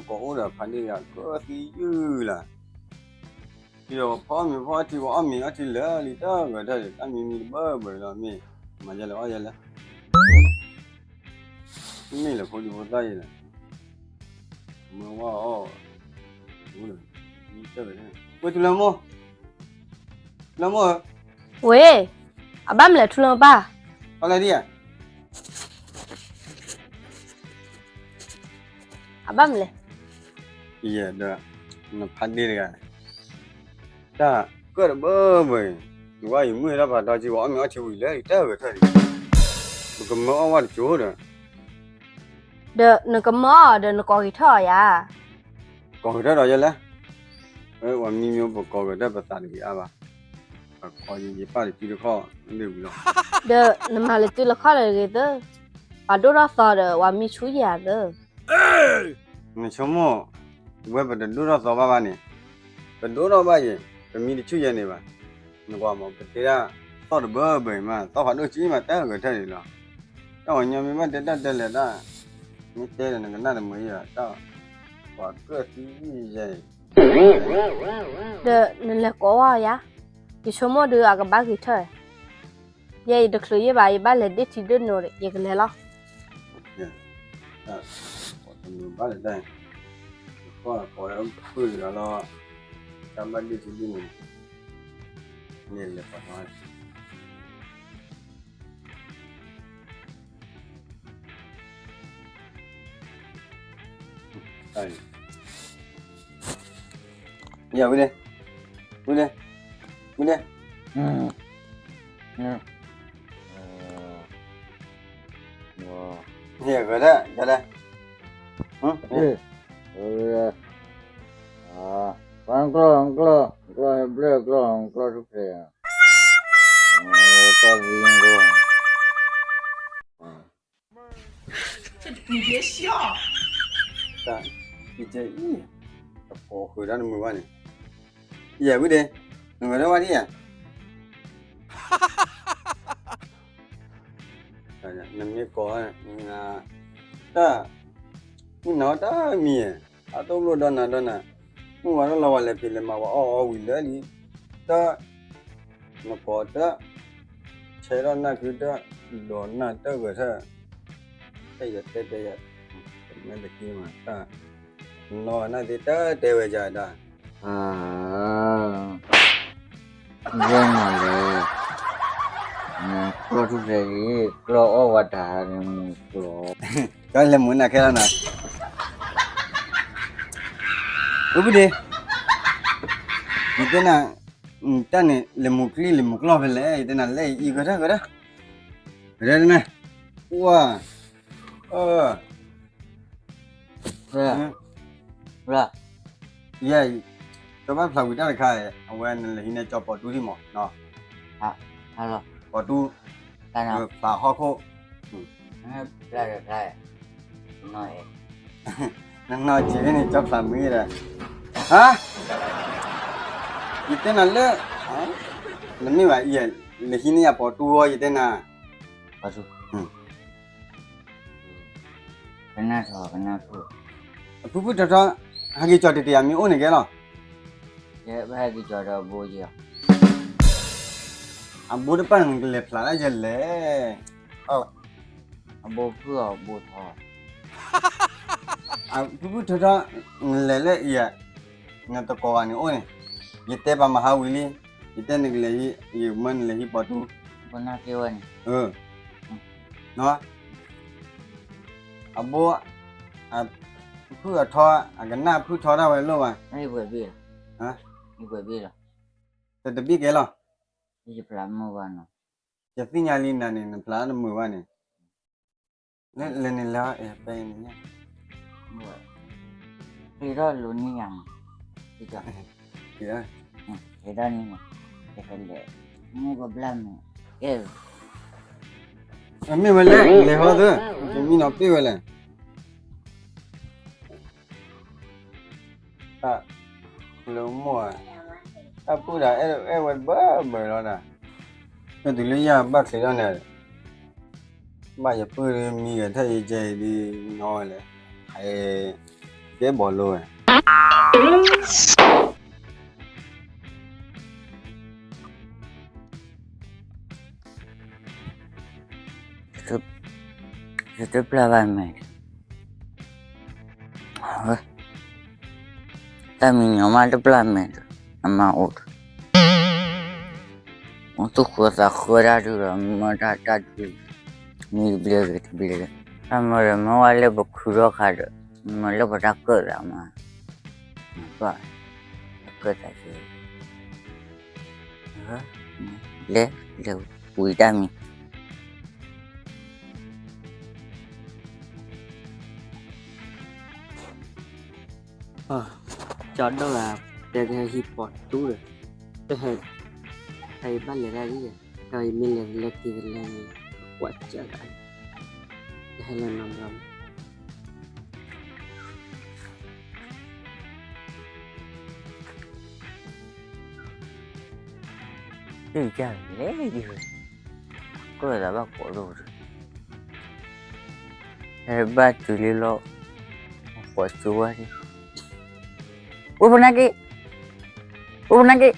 ကိးအိၣ်ဒီးဖးဒ့ၣ်တဂၤ ကသံယုၢ်လၢ်, ဒီးဖီအီၣ်မ့ၤဖီအီထံ ပှၤအီၣ်မ့ၤအီထံလၢာ်လံ တၢ်ဂဲၤထၢၣ်ဒီး တၢ်မံမံတဘၢဘၢလီၤ မ့ၢ် မၤယဲလဲၣ်အီၣ်ယဲလဲၣ်, မ့ၢ်လဲၤဖိဒံဖိသၣ်ယဲလဲၣ်, မ့ၢ်ဝဲအီၣ်, ဝဲထူလၢမိၢ်, လၢမိၢ်ဧၢ, ဝ့ၢ်, အဘၣ်မလဲၣ်ထူလၢမိၢ်ပၢ်, အီၣ်လဲၣ်ဒံၣ်ဧါ အဘၣ်မလဲၣ်, ယဲဒီး နဖးဒ့ၣ်တဂၤန့ၣ် တၢ်ကၢၣ်တဘၢဘၢအံၤ, နကွၢ်ယမုၢ်ဟဲထီၣ်ဖးထီကံ ပှၤအီၣ်မ့ၤအီထံဝံၤလၢာ်လံ တၢ်ဂဲၤထၢၣ်ဒံး, ပကမၢအီၣ်ဝဲတကၠိဒီး, ဒီးနကမၢအီၣ်ဒီးနကိးဂဲၤထၢၣ်အီၤယၤ, ကိးဂဲၤထၢၣ်ဒီးယဲလဲၣ်, ပှၤမံမံပကိးဂဲၤထၢၣ်ပသးတဂ့ၤအါဘၣ်, ပကိးယပၢ်တစုတခီၣ်လၢဝံၤလီၤ, ဒီးနမၤလၢတုၤလၢခီၣ်လၢဂ့ၤသၢ, ပှၤဒိၣ်ထီၣ်သီဒီး ပှၤမံဆူယၤသၢ နဆိကမိၣ်, ဝဲပတဒိၣ်ထီၣ်သီဘၣ်ဘၣ်န့ၣ်, ပဒိၣ်ထီၣ်ဘၣ်ယဲ, ပမံတဆူၣ်ယဲန့ၣ်ဘၣ်, နကွၢ်မး ပတဲဒၣ်, သီၣ်တဘၢဘၢအံၤမး သီၣ်ဖးဒိၣ်ကံမး တၢ်ဂဲၤထၢၣ်ဒံးလီၤ, တၢ်ပှၤညီမ့ၢ်ဘၣ်တဲတၢ်တဲလဲၤတၢ်, မ့ၢ်တဲဒီးနကနၣ်တမုာ်ယဲဒီး တၢ်ပှၤကၢၣ်သံယဲအံၤ, ဒီးနလဲၤကိးဝဲယၤ, ယဆိကမိၣ်ဒုးအကဘၣ်ဂဲၤထၢၣ် ယဲယတချုးယဲၢ်ဘၣ် ယဘၣ်လဲၤဒ့ၣ်ထံဒ့ၣ်နိၤဒီး ယကလဲၤလီၤ, တမုာ်ဘၣ်လဲၤတၢ်, ကီၢ်ကိးဖုၣ်တဂၤလီၤ, တၢ်ဘၣ်ဒ့ၣ်ထံဒ့ၣ်နိၤ, န့ၣ်လဲၤပှၤထီၣ် ယၤဝံၤဒ့, ဝံၤဒ့, ဝံၤဒ့, ဟဲဂဲၤဒၣ်, ဂဲၤဒၣ်, ပှၤကျီၢ်, ကျီၢ်ဟဲဘျဲၣ်ကျီၢ်, ကျီၢ်ထူၣ်ဖျဲး, ကျီၢ်သံကျီၢ်, တၢ်အံၤ, တကိးဃုာ်တၢ်တမုာ်ဘၣ်န့ၣ်, ယဲၢ်ဝံၤဒ့, နဂဲၤထၢၣ်ဝဲဒ်ယဲၢ် နမ့ၢ်ကိး, တၢ်, မုၢ်နၤတၢ်မံၤ, အတိၢ်ဘျိဒီးနၤဒီးနၤ, မုၢ်ဝါထီၣ်လီၤဝဲလဲၤဖံးလဲၤမၤဝဲအီၣ်အီဝံၤလၢာ်လံ, တၢ်, နကိးတၢ်, ဆဲးထီၣ်နၢ်ခုတၢ်, ဒီးနၢ်တၢ်ဂဲၤထၢၣ်, တၢ်ယတဲတဲယၤ, တမ့ၢ်တက့ၢ်မးတၢ်, နီၢ်နၢ်သ့တၢ်တဲဝဲယၤဒၣ် ယဲၢ်မးလဲၣ်, ကျီၢ်ထူၣ်ဖျဲးအံၤ ကျီၢ်အီၣ်ဝဲတၢ်န့ၣ်မုာ်ကျီၢ်, ကလဲၤမုာ်နၤခဲလၢာ်နၤ, အိၣ်ဘုဒ့, ယတဲနၤ, တၢ်န့ၣ် လဲၤမုာ်ကျိၣ်လဲၤမုာ်ကျီၢ်ဖဲလဲၣ် ယတဲနၤလဲၣ် အံၤဂဲၤထၢၣ်ဂဲၤထၢၣ်, ဂဲၤထၢၣ်န့ၣ်, ဝါ, အၢ ယဲ, ကဘၣ်ဖျါဝံၤတၢ်တခါ, အဝဲနလဲၤဟံးန့ၢ်ကၠီပိာ်တူထံမး, ပိာ်တူ, ဖျါဟီၣ်ခိၣ်, နနီၢ်က့ၤဖဲန့ၣ် ကၠီဖျါမုာ်ဒီး, ဟါ, ယတဲနၤလၢ, နမ့ၢ်ဘၣ်ယဲ, လဲၤဟံးန့ၢ်ယၤပိာ်တူအီၤ ယတဲနၤ, ကနၣ်ထီၣ်ကနၣ်ဖုၣ်, အဖုၣ်ဖုၣ်ထီထီ, ဟဲက့ၤကၠီတ့ၢ်တ့ၢ် အမ့ၢ်အိၣ်န့ၣ်ကဲလီၤ, ယဘၣ်ဟဲက့ၤကၠီဒီးအဘိယဲ, အဘိတပၣ်န့ၣ် နကလဲၤဖျါဒၣ်ယဲလဲၣ်, အဘိဖုၣ်အီၤဘိထီ, အဖုၣ်ဖုၣ်ထီထီ, နလဲၤလၢအံၤ, နတကိးဂၤန့ၣ်အိၣ်န့ၣ်, ယတဲပာ်မဟါဝံၤလံ, ယတဲနကလဲၤဟံး, ယမၢနလဲၤဟံးပိာ်တူ, ဘိနၢ်က့ၤဝဲန့ၣ်, အဘိ, ဖုၣ်အထီ, အကနၣ်ဖုၣ်ထီဒၣ်ဝဲလိၣ်ဘၣ်, တဘ့ၣ်ကဲလီၤ, ယသ့ၣ်ညါလံနၤန့ၣ် နဖျါတမုာ်ဘၣ်န့ၣ်, လဲၤန့ၣ်လၢ, ပ့ၤထီၣ်လိၤနံၣ်ယၤမး, ပ့ၤထီၣ်, ပ့ၤထီၣ်န့ၣ်, တကလဲၤ, မ့ၢ်ကဘျၣ်မ့ၢ်, မ့ၢ်ဝဲလဲၣ် လဲၤဟီသု, မံနီၤပ့ၢ်ဝဲလဲၣ် တၢ်လၢမိၢ်ဧါ, တၢ်ပုၢ်ဒီးအဲၣ်အဲၣ်ဝဲတဘၢဘၢလီၤဒီး, တၢ်တုၤလၢယၤဘၣ်ချ့ထီၣ်န့ၣ်, ဘၣ်ယပုၢ်ဒ်မံဂဲၤထၢၣ်ယကဲအံၤဒ်နီၢ်ဝဲလဲၣ်, ဟဲ, ကဲဘီလိဝဲ ယတပျၢ်ဘၣ်မဲာ်, တၢ်မံညီမးတပျၢ်မဲာ်ဒီး အမါအိၣ်ဒီး အိၣ်သူၣ်ဃၢသးဃၢတၢ်ဒုးဒီး မၢတၢ်တၢ်ဒုး မံတဘျဲဂ့ၤတဘျဲဂ့ၤ, တၢ်မၢဒီးမၢဝဲလၢပခုထီၣ်ခါဒီး မၢလၢပတၢ်ကၢၣ်သးမး, မၤဘၣ် တၢ်ကၢၣ်သးက့ၤ လဲၤ လဲၤဝံၤတၢ်မံၤ ကၠီဒိၣ်ဂၤ တဲကဟဲဟံးပိာ်တူဒီး တဟဲ ဟဲယဘၣ်လဲၤတၢ်ဒ်လဲၣ်, ဒီးယမ့ၢ်လဲၤလဲၤက့ၤကလဲၤန့ၣ် ကွၢ်ကၢ်ဂၤ တဟဲလၢနီတဘျီ တုၢ်ကၢ်လဲၣ်ယဲ, ကၢၣ်သးဘၣ်ကိးဒိၣ်ဒိၣ်, ဟဲဘၣ်တုၤလံလီၤ, ကိးကၠိဝဲဒၣ်, ဝဲဖိနၢ်က့, ဝဲဖိနၢ်က့,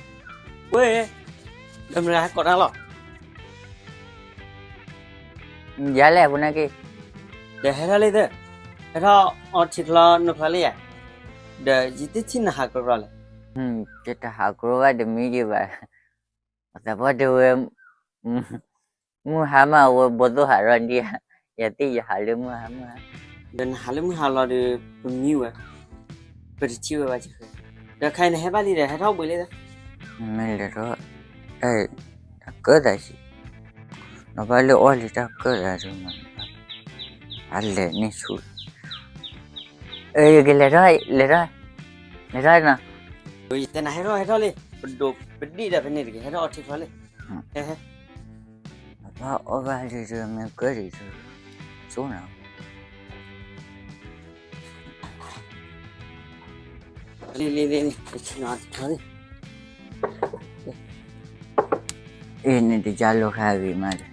ဝဲ, ဒီးမတၤဟဲကိးတၢ်လီၤ ယၤလဲၣ်ဖိနၢ်က့, ဒီးဟဲထီၣ်လံသၢ, ဟဲထီၣ်အီထံချီနုာ်ချီလံယၤ, ဒီးယတထံၣ်နဟးကရီလဲၣ်, ယတဟးကရီဘၣ်တမံၤဒံးဘၣ်, သးပှၢ်တဲဝဲ, မုၢ်ဟါမးအဝဲဘီသိၣ်ဟးထီၣ်ဒံးဧါ, ယသ့ၣ်ယဟးလၢမုၢ်ဟါမး, ဒီးနဟးလၢမုၢ်ဟါလီၤဒီး ပမံဝဲ, ပတထံၣ်ဝဲဘၣ်, ဒီးခဲအံၤနဟဲဘၣ်လံဒီး ဟဲထီၣ်ဘှံးလံသၢ, မ့ၢ်လဲၤထီၣ်, တၢ်ကၢၣ်သးဆံး, နဘၣ်လၢအီၣ်လံတၢ်ကၢၣ်သးဒ်မး, အလဲၤန့ၢ်ဆူၣ်လီၤ, ယကလဲၤထီၣ်, လဲၤထီၣ်, လဲၤထီၣ်နီၤ, ယတဲနၤဟဲထီၣ်ဟဲထီၣ်လံ, ပဒိးပဒံၣ်ဒီးဖဲန့ၣ်တဂ့ၤ, ဟဲထီၣ်အီထံချီလံ, ဟဲ, ပဘၣ်အီၣ်ဘၣ်လံဒီးမ့ၢ်ကၢၣ်ဒံးဒီး, ဆိနၤ လံလံလံ, အ့ၣ်န့ၣ်တကၢ်လိာ်ခါဂ့ၤမးဒီး,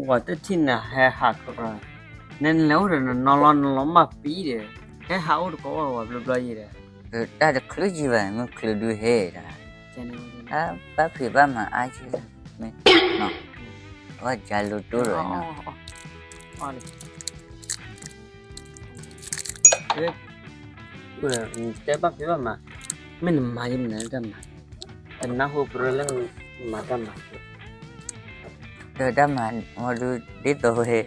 ဝဲတထံၣ်နၤဟဲဟးကရီ, နလဲၤအိၣ်ဒီးနနီၢ်လီၤနလီၤမၢ်ပံၤဒီး, ဟဲဟးအိၣ်တကိးအိၣ်ဝဲဘျီဘျီယံၤဒီး, တၢ်တချုးကံဘၣ် မ့ၢ်ချုးဒုးဟဲဒၣ်, ဘၣ်ဖံးဘၣ်မၤအါက့လီၤ, မ့ၢ်, အဝဲကၢ်လိာ်တိၢ်ဒီး, တဲဘၣ်ဖံးဘၣ်မၤ, မ့ၢ်နမၤယမနုၤတၢ်မၤ, တနၢ်ဟူပရၢလၢနမၤတၢ်မၤ, ဒီးတၢ်မၤဝဲဒုးဒ်သိးဝဲ,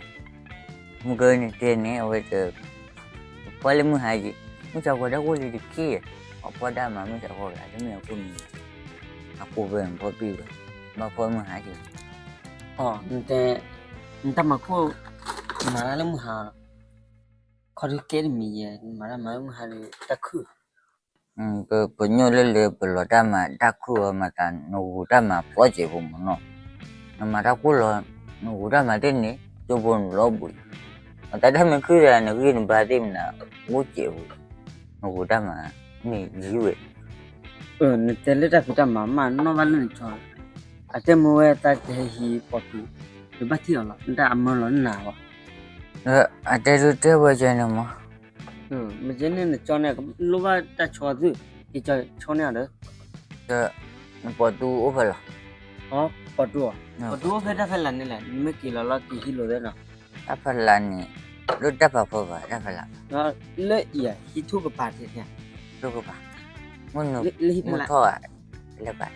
မုၢ်ကၢန့ၣ်တဲန့ၣ် အဝဲ, ပှၤလၢမုၢ်ဟါက့ၤ, မုၢ်ဆါဃီတၢ်ကိၢ်လံတက့ၢ်, ပှၤဖီဒၣ်မၤမုၢ်ဆါဃီဂၤ တမ့ၢ်အကိၢ်မံၤ, အကိၢ်ဖဲနဖီဘံၣ်ဝဲ, ဘၣ်ဖီမုၢ်ဟါက့ၤ, နတၢ်မၤခိၣ်, မၤတၢ်လၢမုၢ်ဟါ, ခီဒုးကဲတမံၤယဲ, မၤတၢ်မၤလၢမုၢ်ဟါဒီးတၢ်ခုၣ် ပညိၣ်လၢလၢပလီၤတၢ်မၤတၢ်ခုၣ်အီၤ မၤသးနဂုာ်တၢ်မၤဖီစဲးဖိမ့ၢ်နီၤ, နမၤတၢ်ခိၣ်လီၤ, နဂုာ်တၢ်မၤသ့ၣ်န့ၣ် ကၠိဖိနလီၤဘှံး, မၤသးတၢ်မ့ၢ်ခုၣ်ဒီး နဂံၢ်နဘါသ့ၣ်မနၤ အိၣ်စဲးဖိ, နဂုာ်တၢ်မၤမ့ၢ်ယံၤဝဲ, နတဲလၢတၢ်ဖံးတၢ်မၤမးနီၢ်ဘၣ်လၢနကၠီ, အတဲမ့ၢ်ဝဲသးကဟဲဟံးပိာ်တူ, နဘၣ်ထံၣ်အီၤလီၤ နတၢ်အမၢလီၤနနၤဘၣ်, အတဲဒုးတဲဝဲကဲန့ၣ်မး မ့ၢ်ကဲန့ၣ်နကၠီန့ၣ် လိၣ်ဘၣ်တၢ်ဆီသု, ကဆီန့ၢ်အီၤဒီး, နပိာ်တူအိၣ်ဖဲလဲၣ်, ပိာ်တူ, ပိာ်တူအိၣ်ဖဲတၢ်ဖဲလၢ်န့ၣ်လဲၣ် နမ့ၢ်က့ၤလီၤလီၤက့ၤဟံးလိာ်သ့နီၤ, တၢ်ဖဲလၢ်န့ၣ်, လၢတၢ်ပာ်ဖှိၣ်ဘၣ် တၢ်ဖဲလၢ်ဘၣ်, လၢအံၤဟံးထူၣ်ကပၤတ့ၢ်, ထူၣ်ကပၤ, မုၢ်နုာ်မုၢ်ထီၣ်ဧါ, လၢပာ်,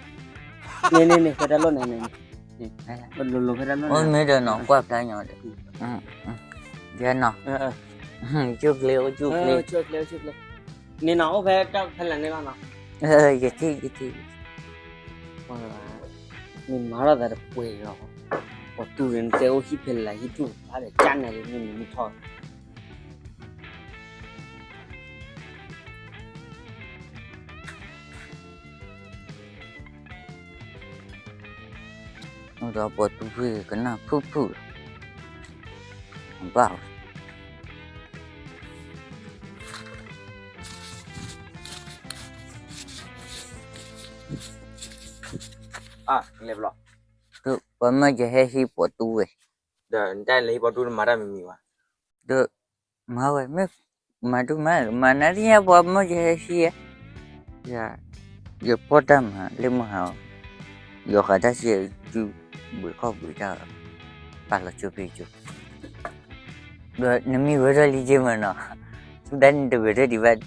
န့ၣ်န့ၣ်န့ၣ် ဖဲတၢ်လီၢ်န့ၣ်န့ၣ်, လိၤလိၤဖဲတၢ်လီၢ်န့ၣ်, အိၣ်မ့ၢ်ဒီးနီၤ ကွၢ်ဖျါညီဒီး, ယဲနီၤ, ဆူၣ်ချ့ အိၣ်ဆူၣ်ချ့, န့ၣ်နီၤ အိၣ်ဖဲတၢ်ဖဲလၢ်န့ၣ်လီၤနီၤ, ယထံၣ်ယထံၣ်, မ့ၢ်မၤထီၣ်သးတပှဲၤလီၤ, ပှၤတူၢ်န့ၣ် နတဲအိၣ်ဟံၣ်ဖဲလၢ် ဟံၣ်ထူၣ်ဖးဒီးကၢ်နဲၣ်လံ မ့ၢ်နမ့ၢ်ထီၣ် ဒီးပိာ်တူဖုကနၣ်ဖုၣ်ဖုၣ်လီၤ, ဘၣ်ဝဲ ပှၤမၢယဟဲဟံးပိာ်တူဝဲ, ဒီးနတၢ်လဲၤဟံးပိာ်တူနမၤတၢ်မံၤမံၤဘၣ်, ဒီးမၤဝဲမ့ၢ် မၤဒုမၤ မၤနၤသ့ၣ်ညါပှၤမၢယဟဲဟံးဧါ, ယဖီၣ်တၢ်မၤလၢမုၢ်ဟါအီၤ, ယီၤဃာ်တၢ်စံး စုဘှံးခီၣ်ဘှံးတၢ်, ပာ်လီၤဆိဖဲကၠိ, ဒီးနမံဝဲထီၣ်လံက့မၢ်နီၤ, ဆူဒၣ်န့ၣ်တဂဲၤထၢၣ်ဒံးဘၣ်, ဆၢ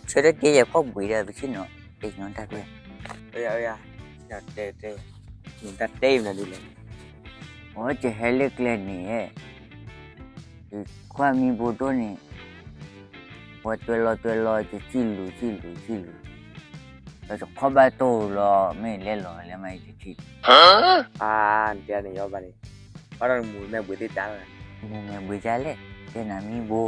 ထၢၣ်တဲယၤခီၣ်ဘှံးဒၣ်ပဆ့ၣ်နီၤ, တဲညီတၢ်ဖဲ, တဲတဲ, နတၢ်တဲအံၤနၤဒ်လဲၣ်, အဝဲကဟဲလၢကျဲန့ၣ် ယကွၢ်မံဘိဒိၣ်န့ၣ်, ဝဲတွဲလီၤတွဲလီၤ ယစံၣ်လူၤစံၣ်လူၤစံၣ်လူၤ, ဒီးယခီၣ်ဘၣ်တိၢ်လီၤ မ့ၢ်လဲၤလီၤလဲၤမးယတထံၣ်, အါ နတဲန့ၣ်ယဘၣ်န့ၣ်, ဘၣ်ဒီးနမူၤမဲာ်ဘှံးသ့ၣ်တၢ်လီၤ, မူၤမဲာ်ဘှံးတၢ်လဲၣ်, တဲနၤမံဘိ,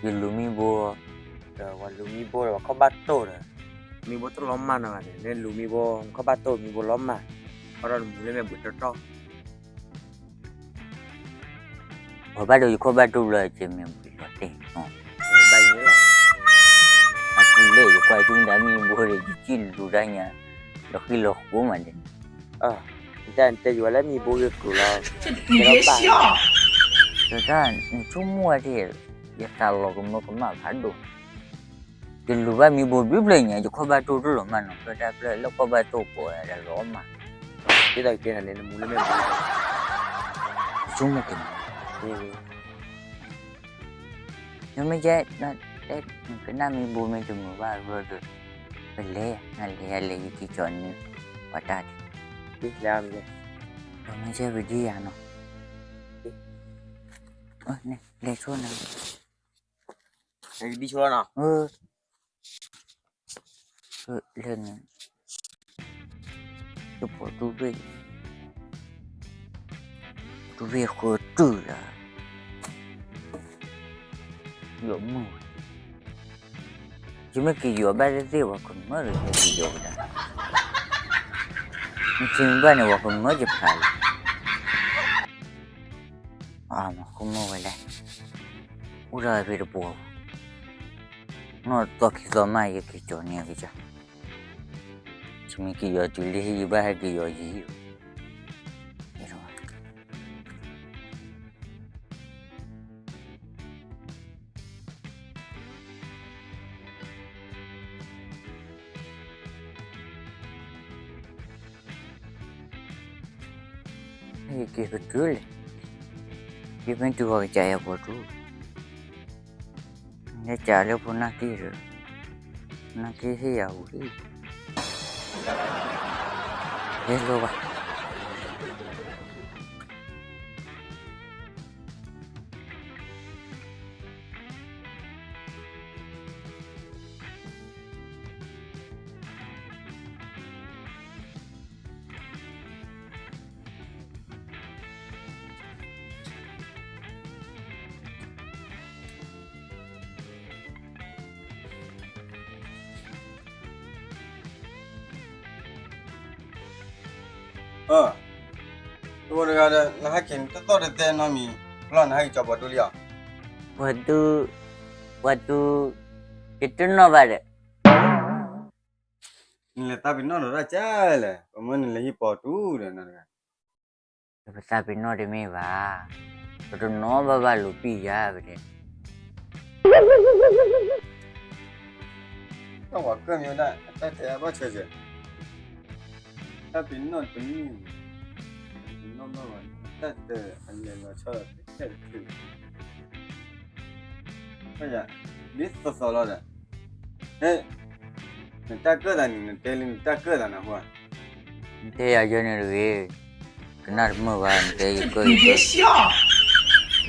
ယလူၤမံဘိ, ဒီးဝဲလူၤမံဘိဒီးဝဲခီၣ်ဘၣ်တိၢ်ဒီး, မံဘိတိၢ်လီၤမၢ်နီၤဂၤန့ၣ် နလူၤမံဘိ နခီၣ်ဘၣ်တိၢ်မံဘိလီၤမၢ်, ဘၣ်ဒီးနမူၤလၢမဲာ်ဘှံးတီတီ ပှၤဘၣ်ဒီးယခီၣ်ဘၣ်တိၢ်ဘျီ ကဲမ့ၢ်ဝံၤလီၤတဲာ်နီၤ, ဘၣ်ယၤလီၤ, အပူၤလဲၣ် ယကွၢ်ဆူမတၤမံဘိဒီး ယစံၣ်လူၤတၢ်ညါ, လီၤဃံလီၤဃိမးဒဲး, တၢ်တဲယဝဲလၢမံဘိဂ့ၤကျိၤလီၤ, တၢ်နဆိကမိၣ်ဝဲဒၣ်, ယသးလီၤကမၢကမၣ်ဖးဒိၣ် ယလူၤဘၣ်မံဘိဘျုးဖျၢၣ်ညါ ယခီၣ်ဘၣ်တိၢ်တလီၤမၢ်နီၤ ဖျၢၣ်တၢ်ဖျၢၣ်လၢခီၣ်ဘၣ်တိၢ်ကိးဒီးလီၤမၢ်, ဒ်သိးကဲနၤန့ၣ် နမူၤလၢမဲာ်ဘှံး, ဆိကမိၣ်က့ၤ, နမ့ၢ်ကဲ, ကနၣ်မံဘိမ့ၢ်တမုာ်ဘၣ်ဘျီဒီး, ပလဲၤ နလဲၤယလဲၤယက့ၤကၠီၤန့ၢ်, ပှၤတၢ်ဒ်, မ့ၢ်ကဲပဒံယၤနီၤ, လဲၤဆိနၤ လဲၤဒံဆိနီၤ, လၢန့ၣ်, တပိာ်တူၢ်ဘ့ၣ်, တူၢ်ဘ့ၣ်ဃၢတုၤလၢ, ယီၤမုၢ်ဝဲ, ယမ့ၢ်က့ၤယီၤဘၣ်သ့ၣ်သ့ၣ် ပှၤကမၢဒီးယက့ၤယီၤဝဲဒၣ်, နထံမ့ၢ်ဘၣ်န့ၣ် ပှၤကမၢယဖးလီၤ, အမၤဃုမၢဝဲလဲၣ်, အိၣ်ဒီးဖဲတပှီၤ, နီၢ်သီခံသီမး ယက့ၤကၠီၤန့ၢ်ကစၢ်, ယမ့ၢ်က့ၤယီၤတုၤလၢဟံၣ် ယဘၣ်ဟဲက့ၤယီၤယဟံၣ်လီၤ. ယက့ၤကတုၤလဲၣ်, ယမ့ၢ်တုၤဂီၤကစၢ်ယၤပိာ်ထူ, ယကးလၢဖိနၢ်က့ၢ်ဒီး, ဖိနၢ်က့ၢ်ဟ့ၣ်ယၤဝံၤ, ဟဲလိာ်ဘၣ် တဂၤဒီး နဟဲက့ၤတသီၣ်တသဲနီတမံၤ, လီၤနဟဲက့ၤကၠီၤပှၤတူၢ်လံဧါ, ပှၤတူၢ်, ပှၤတူၢ်, ယတနီၣ်ဘၣ်ဒီး နလဲၤသးပ့ၤနီၣ်ဒီးတၢ်ကလဲၣ်, ပမၢနလဲၤဟံၣ်ပှၤတူၢ်ဒီးနတဂၤ, ပသးပ့ၤနီၣ်တမ့ၢ်ဘၣ်, ပတနီၣ်ဘၣ်ဘၣ်လိာ်ပံာ်ယၤပတဲ, တၢ်ဝၤကၢၢ်မ့ၢ်ဝဲဒၣ် အတၢ်တဲအဘၣ်ဆၢစၢၤ, တၢ်ပ့ၤနီၣ်တမ့ၢ်, ပနီၣ်ဘၣ်ဝဲ, တၢ်တဲအလဲၤလီၤဆီဒီးတထဲတချုး ဒ်သိးသိးလီၤဒီး, ဟဲ, နတၢ်ကၢၣ်သးန့ၣ် နတဲလၢနတၢ်ကၢၣ်သးနဟူဧါ, နတဲယၤယဲန့ၣ်တဂ့ၤ, ကနၣ်တမုာ်ဘၣ် နတဲယကၢၣ်ယကၢၣ်,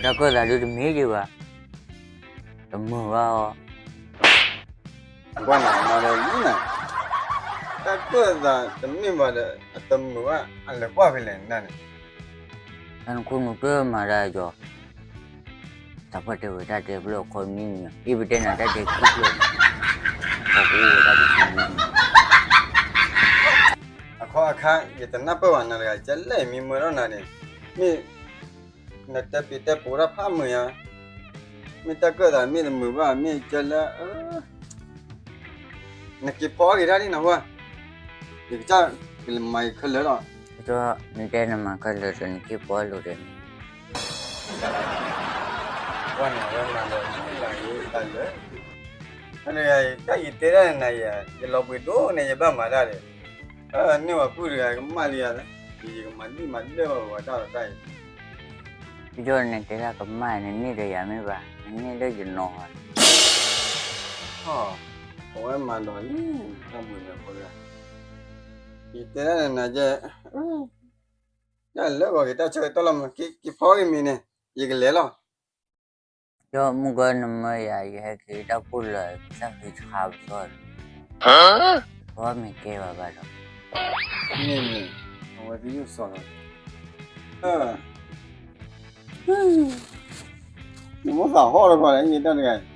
တၢ်ကၢၣ်သးဒုးတမ့ၢ်ယဘၣ်, တမုာ်ဘၣ်အီၤ ကွၢ်နၤမၤဒီးလံနၤ, တၢ်ကၢၣ်သးတမ့ၢ်ဘၣ်ဒီး အတမုာ်ဘၣ် အလဲၤကွၢ်ဖဲလဲၣ်နၤန့ၣ်, တၢ်နခိၣ်နူာ်တၢ်မၤတၢ်ယီၤ, တၢ်ပှၢ်တဲဝဲတၢ်တဲဖျၢၣ်အခီနွံနံၤ, အ့ၣ်ပတဲနၤတၢ်တဲခံဖျၢၣ်, အခီအိၣ်ဝဲတၢ်တဆံနွံနံၤ, အခီအခါ ယတနၢ်ပၢၢ်ဘၣ်နၤတဂၤ ကလဲၣ်မံမၢထီၣ်နၤန့ၣ်, မ့ၢ် နတဲပ့ၤတဲပိာ်တၢ်ဖးမုာ်ယါ, မ့ၢ်တၢ်ကၢၣ်သးမ့ၢ်တမုာ်ဘၣ် မ့ၢ်ကလၢ, နက့ၤဖီအီၣ်က့ၤတၢ်ဒ်နဟူဧါ, ယကစၢ်ကလဲၤမၤက့ၤခဲလၢာ်လီၤ, နတဲနမၤခဲလၢာ်ဒီးနက့ၤဖီအီၣ်လိာ်ဒီး, ကွၢ်နၤဝဲမၤဒီးလံနၤဂ့ၤ တၢ်လၢ တၢ်ယတဲဒၣ်နၤယၤ ယလီၤပှ့ၤဒိၣ်န့ၣ် ယဘၣ်မၤတၢ်ဒီး န့ၢ်ဝဲပုၢ်တဂၤကမၣ်လံယၤ, ယကမၤဒံၣ်မၤဒၢၣ်ဘၣ်ဝဲတၢ်လီၤတၢ်အံၤ, ယီၢ်နတဲဒၣ်ကမၣ်န့ၣ် န့ၢ်ဒီးယၤမ့ၢ်ဘၣ် နန့ၢ်လၢယနီၤလီၤ, အဝဲမၤဒီးလံ တၢ်ဘှံးန့ၣ်ဖိတဂၤ, ယတဲဒၣ်နၤကဲ တၢ်လၢဂီၤက့ၤတၢ်ဆၢကတီၢ်လီၤမး က့ၤဖီက့ၤမံၤန့ၣ် ယကလဲၤလီၤ. ဒီးမုၢ်ဂီၤနမၢယၤ ယဟဲက့ၤတၢ်ပူၤလၢာ် ကစၢ်ဃံဆါပစီဒီး ပှၤမ့ၢ်ကဲဘၣ်ဘၣ်ဒီး မ့ၢ်မ့ၢ် အဝဲသ့ၣ်ယိၣ်စီၤလီၤ, နမိၣ်သးဟီၣ်တခီလဲၣ် ယတၢ်တဂၤအံၤ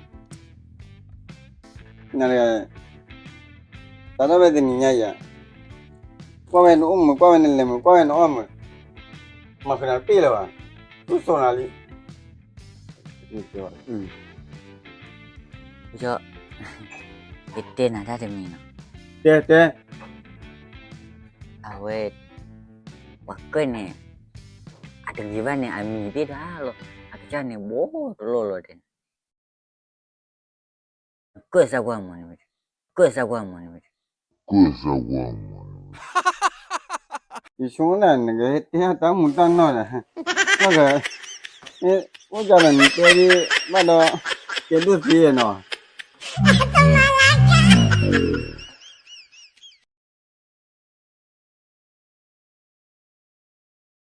နတဂၤ တၢ်ဒၣ်ဝဲတနံၤညါအံၤ ကွၢ်ဝဲနအိၣ်မုာ် ကွၢ်ဝဲနလဲၤမုာ် ကွၢ်ဝဲနအီၣ်မုာ် မၤဃုာ်နၤတပ့ၢ်လၢၤဘၣ် သူၣ်စိၤနၤလံ, ယတဲနၤတၢ်တမံၤနီၤ, တဲတဲ အဝဲ ပှၤကၢၣ်န့ၣ် အတဂ့ၤဘၣ်န့ၣ် အမံၤသ့ၣ်တၢ်လီၤ, အကစၢ်န့ၣ်ဘီတလီၢ်လီၤတဲ ကၢၣ်စၢ်ကွၢ်မီၤန့ၣ်, ကၢၣ်စၢ်ကွၢ်မီၤန့ၣ်, ကၢၣ်စၢ်ကွၢ်မီၤန့ၣ်, ယဆိကမိၣ်နကတဲတၢ်မူးတၢ်နီၢ်ဒီး ဘၣ်ဒီး အိၣ်ကဒီးနတဲဒ် ဘၣ်ဒီး ကဲဒိၣ်သ့နီၤ.